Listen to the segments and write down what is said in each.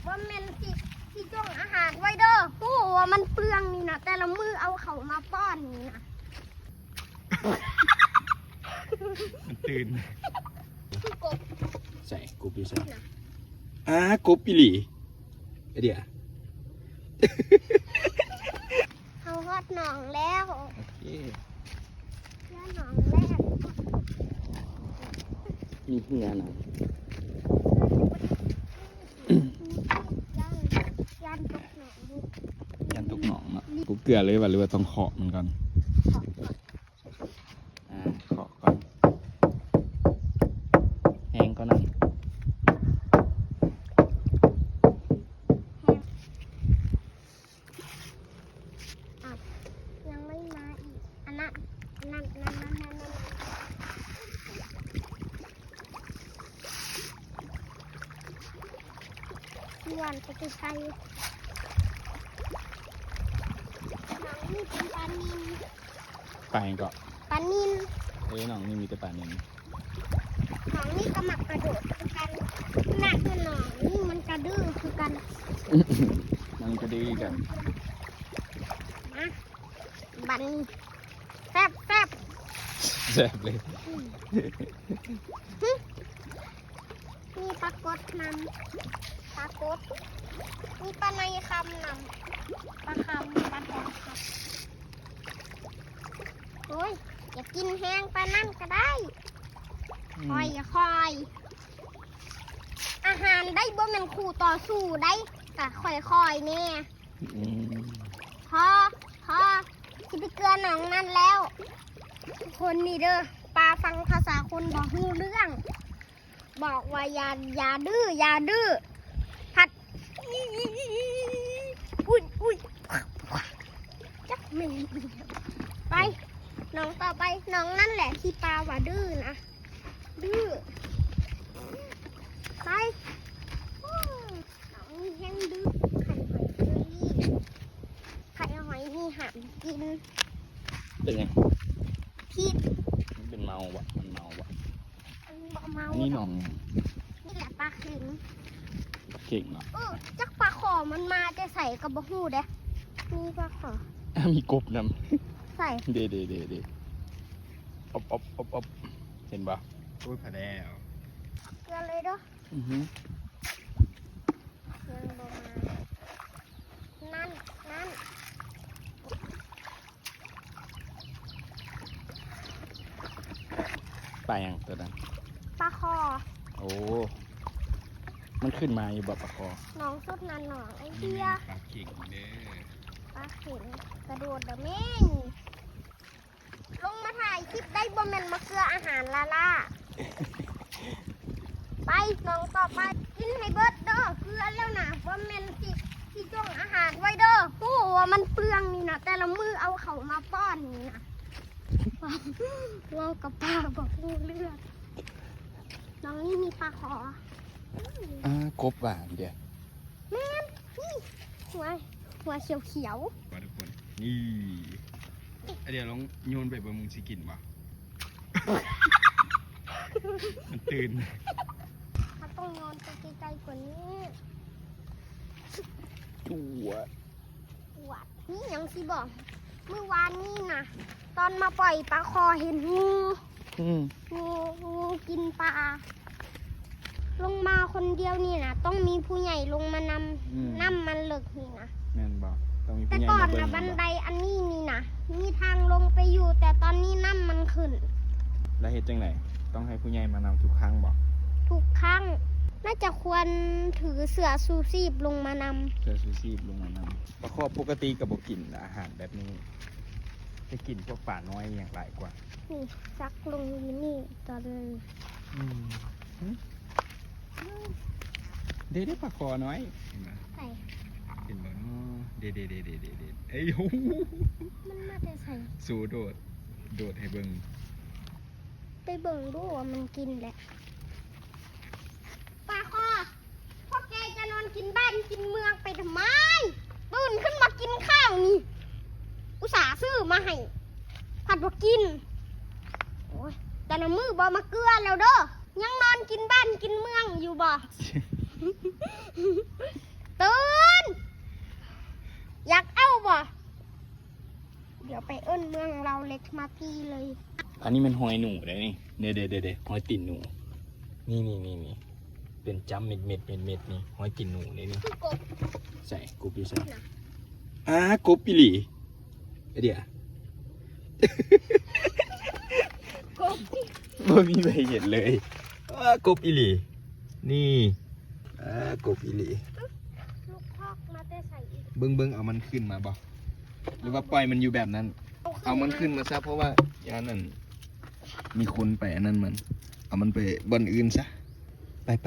ບໍ່ແມ່ນຊິ ຊິຈົ່ງອາຫານໄວ້ເດີ. ຮູ້ວ່າມັນເປືອງນີ້ນະ, ແຕ່ລະມື້ເອົາເຂົ້າມາປ້ອນນີ້ນະ. ມັນຕື່ນ. ຄືກົບ. ໃສ? ກົບຢູ່ໃສ? ອ່າ ກົບອີ່ຫຼີ. ເດ. ເຮົາຮອດໜອງແລ້ວ. ໂອເຄ. ເຮືອໜອງແລ້ວ. ມີເຮືອນຳ. ຢ້ານ ຢ້ານຕົກໜອງ. ຢ້ານຕົກໜອງເນາະ. ກູເກືອເລີຍວ່າ ຫຼືວ່າຕ້ອງເຄາະມັນກ່ອນ? ເຄາະກ່ອນ. ອ່າ ເຄາະກ່ອນ. ແຮງກ່ອນໜ້ອຍ. ອ່ະ ຍັງໄມ່ມາອີກ. ອັນນັ້ນ ອັນນັ້ນ ອັນນັ້ນ ອັນນັ້ນ ອັນນັ້ນ. ຊວນໄປໃສ່. ນ້ອງນີ້ເປັນປານິນ. ປາຫຍັງເກາະ? ປານິນ. ເອີ ນ້ອງນີ້ມີແຕ່ປານິນ. ນ້ອງນີ້ກໍມັກກະໂດດຄືກັນ. ໜ້າຄືນ້ອງນີ້ມັນກະດື້ຄືກັນ. ມັນກະດື້ຄືກັນ. ມາ ບັດນີ້ແຊບໆ. ແຊບເລີຍ. ອືມ. ຫຶ ມີປາກົດນຳ. ປາກົດ. ມີປາໄນຄຳນຳ. ປາຄຳ ປາທອງຄຳ. ໂອ້ຍ ຢາກກິນແຮງປານນັ້ນກໍໄດ້. ອືມ. ຄ່ອຍໆ. ອາຫານໄດ້ ບໍ່ແມ່ນຄູ່ຕໍ່ສູ້ໄດ້. ກະຄ່ອຍໆແດ່. ອືມ. ພໍ ພໍ ຊິໄປເກືອໜອງນັ້ນແລ້ວ. ຄົນນີ້ເດີ ປາຟັງພາສາຄົນບໍ່ຮູ້ເລື່ອງ. ບອກວ່າຢ່າ ຢ່າດື້ ຢ່າດື້ ພັດ ອຸ້ຍ ອຸ້ຍ ຈັກແມ່ນອີ່ຫຍັງ. ໄປ ໜອງຕໍ່ໄປ. ໜອງນັ້ນແຫຼະທີ່ປາວ່າດື້ນະ. ດື້. ໄປ. ນ້ອງນີ້ແຮງດື້ ໄຂ່ຫອຍເຊີຣີ. ໄຂ່ຫອຍນີ້ຫ້າມກິນ. ເປັນຫຍັງ? ພິດ. ມັນເປັນເມົາບໍ່? ມັນເມົາບໍ່? ມັນບໍ່ເມົາ. ອັນນີ້ໜອງຫຍັງ? ນີ້ແຫຼະປາເຂັງ. ປາເຂັງເນາະ. ເອີ ຈັກປາຄໍມັນມາແຕ່ໃສກໍບໍ່ຮູ້ເດ້. ມີປາຄໍ ມີກົບນຳ. ໃສ? ເດ ເດ ເດ ເດ. ອົບ ອົບ ອົບ ອົບ. ເຫັນບໍ່? ໂອ້ຍ ພະແລ້ວ. ເກືອເລີຍເດີ. ອືຮຶ. ຍັງບໍ່ມາ. ນັ້ນ ນັ້ນ. ປາຫຍັງຕົວນັ້ນ? ປາຄໍ. ໂອ້ ມັນຂຶ້ນມາຢູ່ບໍ່ປາຄໍ? ໜອງສຸດນັ້ນໜອງໄອເດຍ. ປາເຂັງເດີ. ປາເຂັງ ກະໂດດເດີແມ່. ລົງມາຖ່າຍຄລິບໄດ້ ບໍ່ແມ່ນມາເກືອອາຫານລ້າໆ. ໄປ ໜອງຕໍ່ໄປ. ກິນໃຫ້ເບິດເດີ ເກືອແລ້ວນະ. ບໍ່ແມ່ນຊິ ຊິຈົ່ງອາຫານໄວ້ເດີ. ຮູ້ວ່າມັນເປືອງນີ້ນະ, ແຕ່ລະມື້ເອົາເຂົ້າມາປ້ອນນີ້ນະ. ເວົ້າກັບປາບໍ່ຮູ້ເລື່ອງ. ນ້ອງນີ້ມີປາຄໍ. ອ່າ ກົບຫວານເດ. ແມ່ນ ນີ້ ຫົວ ຫົວຂຽວໆ ວ່າທຸກຄົນ. ນີ້ ອາດຽວລອງໂຍນໄປເບິ່ງ ມຶງຊິກິນບໍ່? ມັນຕື່ນ. ເຮົາຕ້ອງໂຍນໄປໄກໆກວ່ານີ້. ຈວດ. ຈວດ. ມີຫຍັງຊິບອກ? ມື້ວານນີ້ນະ ຕອນມາປ່ອຍປາຄໍເຫັນງູ. ອືມ. ງູ ງູກິນປາ. ລົງມາຄົນດຽວນີ້ນະ ຕ້ອງມີຜູ້ໃຫຍ່ລົງມານຳ. ອືມ. ນ້ຳມັນເລິກນີ້ນະ. ແມ່ນບໍ່? ຕ້ອງມີຜູ້ໃຫຍ່ມາເບິ່ງ. ແຕ່ກ່ອນນະ ບັນໄດອັນນີ້ນີ້ນະ ມີທາງລົງໄປຢູ່, ແຕ່ຕອນນີ້ນ້ຳມັນຂຶ້ນ. ແລ້ວເຮັດຈັ່ງໃດ? ຕ້ອງໃຫ້ຜູ້ໃຫຍ່ມານຳທຸກຄັ້ງບໍ່? ທຸກຄັ້ງ. ໜ້າຈະຄວນຖືເສື້ອຊູຊີບລົງມານຳ. ເສື້ອຊູຊີບລົງມານຳ. ປາຄໍປົກກະຕິກໍບໍ່ກິນອາຫານແບບນີ້. ຈະກິນພວກປານ້ອຍອີ່ຫຍັງຫຼາຍກວ່າ. ນີ້ ຊັກລົງຢູ່ນີ້ຕອນ. ອືມ. ເດ້ໆ ປາຄໍນ້ອຍ. ເຫັນບໍ່? ໃສ? ເຫັນບໍ່ເນາະ? ເດ້ໆໆໆໆ. ເອີຍ ມັນມາແຕ່ໃສ? ຊູໂດດ ໂດດໃຫ້ເບິ່ງ. ໄປເບິ່ງດູວ່າມັນກິນແຫຼະ. ປາຄໍ ພວກແກຈະນອນກິນບ້ານກິນເມືອງໄປທຳໄມ? ຕື່ນຂຶ້ນມາກິນຂ້າວນີ້ ອຸດສ່າຊື້ມາໃຫ້ ພັດບໍ່ກິນ. ໂອ້ຍ ແຕ່ລະມື້ບໍ່ມາເກືອແລ້ວເດີ. ຍັງນອນກິນບ້ານກິນເມືອງຢູ່ບໍ່? ດຽວໄປເອີ້ນເມືອງລາວເລັກມາຕີເລີຍ. ອັນນີ້ແມ່ນຮອຍໜູເດ້ນີ້ ເດ້ໆໆໆ ຮອຍຕີນໜູ ນີ້ໆໆ ເປັນຈ້ຳເມັດໆໆ ນີ້ຮອຍຕີນໜູເດ້ນີ້. ຄືກົບ. ໃສ ກົບຢູ່ໃສ? ນະ ອ່າ ກົບອີ່ຫຼີ. ເດ ກົບ ບໍ່ມີໃຜເຫັນເລີຍ. ເອີ ກົບອີ່ຫຼີ ນີ້ ເອີ ກົບອີ່ຫຼີ. ລູກຄອກມາແຕ່ໃສອີກ? ເບິ່ງໆ ເອົາມັນຂຶ້ນມາບໍ່ ຫຼືວ່າປ່ອຍມັນຢູ່ແບບນັ້ນ? ເອົາມັນຂຶ້ນມາຊະ ເພາະວ່າຢ້ານນັ້ນ ມີຄົນໄປອັນນັ້ນມັນ ເອົາມັນໄປບ່ອນອື່ນຊະ. ໄປໆໆໆ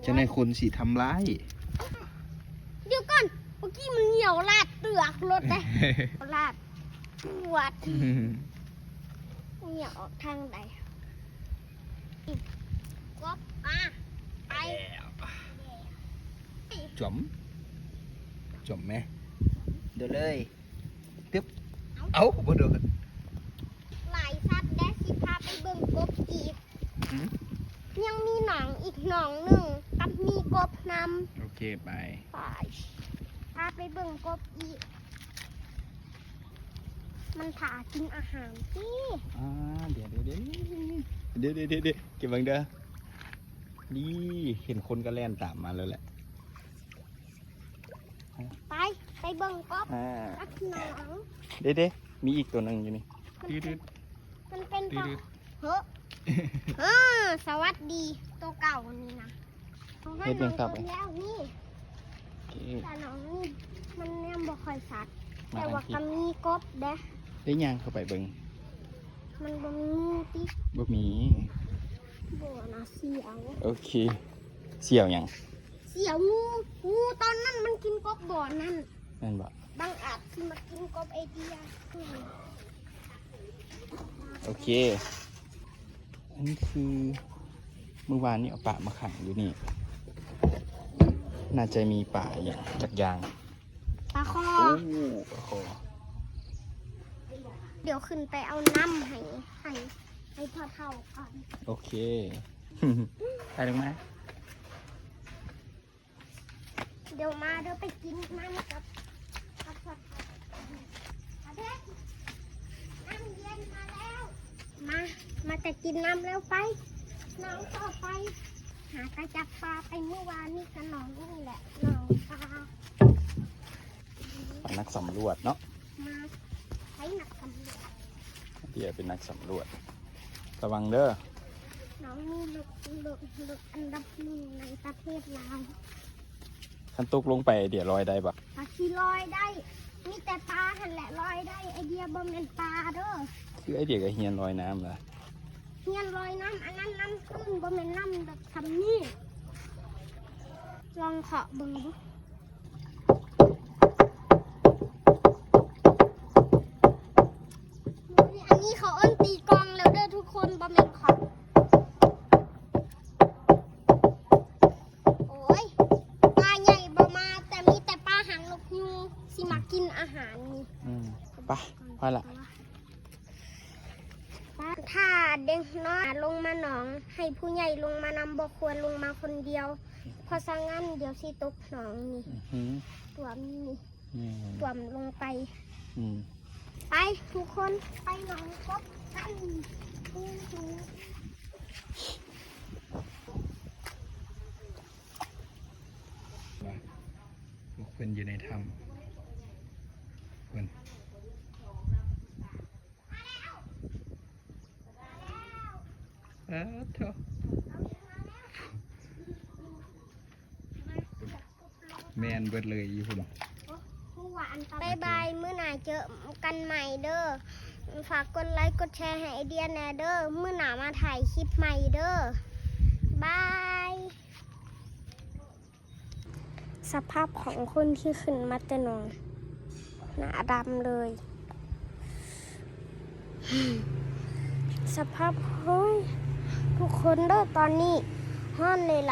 ຈັກໜ້ອຍຄົນຊິທຳລາຍ. ດຽວກ່ອນ ເມື່ອກີ້ມັນຍ່ຽວລາດເປືອກລົດເດ້ ລາດປວດ. ມັນຍ່ຽວອອກທາງໃດ? ກົບ ມາ ໄປ. ຈວມ ຈວມແມ ເດີເລີຍ. ຕຶບ ເອົ້າ ເອົ້າ ບໍ່ໂດນ. ຫຼາຍສັດເດ້ ຊິພາໄປເບິ່ງກົບອີກ. ຫືມ? ຍັງມີໜອງອີກໜອງໜຶ່ງ ກັບມີກົບນຳ. ໂອເຄ ໄປ ໄປ ພາໄປເບິ່ງກົບອີກ. ມັນຖ້າກິນອາຫານຕິ. ອ່າ ດຽວໆໆ ເກັບເບິ່ງເດີ. ນີ້ ເຫັນຄົນກໍແລ່ນຕາມມາແລ້ວແຫຼະ. ໄປ ໄປເບິ່ງກົບ ອ່າ ກັບໜອງ. ເດ້ໆ ມີອີກຕົວໜຶ່ງຢູ່ນີ້. ມັນເປັນ ມັນເປັນ ເອີ ສະຫວັດດີ ໂຕເກົ່ານີ້ນະ. ເຮັດຫຍັງຄັບ? ແລ້ວນີ້ ໂອເຄ ແຕ່ໜອງນີ້ມັນຍັງບໍ່ຄ່ອຍຊັດ ແຕ່ວ່າກໍມີກົບເດ້. ໄດ້ຍ່າງເຂົ້າໄປເບິ່ງ. ມັນບໍ່ມີງູຕິ? ບໍ່ມີ. ບໍ່ນະ ສຽວ. ໂອເຄ ສຽວຫຍັງ? ສຽວງູ. ງູຕອນນັ້ນມັນກິນກົບບ່ອນນັ້ນ. ແມ່ນບໍ່? ບັງອາດຊິມາກິນກົບໄອເດຍ. ໂອເຄ ອັນນີ້ຄື ມື້ວານນີ້ເອົາປາມາຂັງຢູ່ນີ້ ໜ້າຈະມີປາອີ່ຫຍັງຈັກຢ່າງ. ປາຄໍ. ໂອ້ ປາຄໍ. ດຽວຂຶ້ນໄປເອົານ້ຳໃຫ້ ໃຫ້ ໃຫ້ພໍ່ເຖົ້າກ່ອນ. ໂອເຄ ໄປລົງມາ. ດຽວມາເດີ ໄປກິນນ້ຳກັບ ກັບ ນ້ຳເຢັນມາແລ້ວ. ມາ ມາແຕ່ກິນນ້ຳແລ້ວ ໄປໜອງຕໍ່ໄປ. ຫາກະຈັບປາໄປມື້ວານນີ້ກະໜອງນີ້ແຫຼະ ໜອງປາ. ມານັກສຳຫຼວດເນາະ. ມາໃຊ້ນັກສຳຫຼວດ. ເດຍເປັນນັກສຳຫຼວດ. ລະວັງເດີ. ນ້ອງມີລົກ ລົກ ລົກອັນດັບໜຶ່ງໃນປະເທດລາວ. ຄັນຕົກລົງໄປ ເດຍລອຍໄດ້ບໍ່? ກະຊິລອຍໄດ້. ມີແຕ່ປາຫັ້ນແຫຼະລອຍໄດ້. ໄອເດຍບໍ່ແມ່ນປາເດີ. ຄືໄອເດຍກະຮຽນລອຍນ້ຳລະ. ຮຽນລອຍນ້ຳ ອັນນັ້ນນ້ຳຕື້ນ ບໍ່ແມ່ນນ້ຳແບບຊ່ຳນີ້. ລອງເຄາະເບິ່ງດູ. ອັນນີ້ເຂົາເອີ້ນຕີກອງແລ້ວເດີທຸກຄົນ ບໍ່ແມ່ນເຄາະ. ໂອ້ຍ ປາໃຫຍ່ບໍ່ມາ ແຕ່ມີແຕ່ປາຫາງນົກຍູງ ຊິມາກິນອາຫານນີ້. ອືມ ໄປ ພໍລະ. ຖ້າເດັກນ້ອຍລົງມາໜອງ ໃຫ້ຜູ້ໃຫຍ່ລົງມານຳ ບໍ່ຄວນລົງມາຄົນດຽວ ເພາະສະນັ້ນດຽວຊິຕົກໜອງນີ້. ອື ຕົວມນີ້ ອື ຕົວມລົງໄປ. ອື ໄປທຸກຄົນ ໄປໜອງກົບກັນ. ພວກເພິ່ນຢູ່ໃນຖ້ຳ ເພິ່ນ ເອີ ໂທ້ ແມ່ນເບິດເລີຍຢູ່ພຸ້ນ. ບາຍບາຍ ມື້ໜ້າເຈີກັນໃໝ່ເດີ. ຝາກກົດໄລກົດແຊໃຫ້ໄອເດຍແດ່ເດີ. ມື້ໜ້າມາຖ່າຍຄລິບໃໝ່ເດີ. ບາຍ. ສະພາບຂອງຄົນທີ່ຂຶ້ນມາແຕ່ໜອງ ໜ້າດຳເລີຍ. ສະພາບ ໂອ້ຍ ທຸກຄົນເດີ ຕອນນີ້ຮ້ອນເລີຍລະ.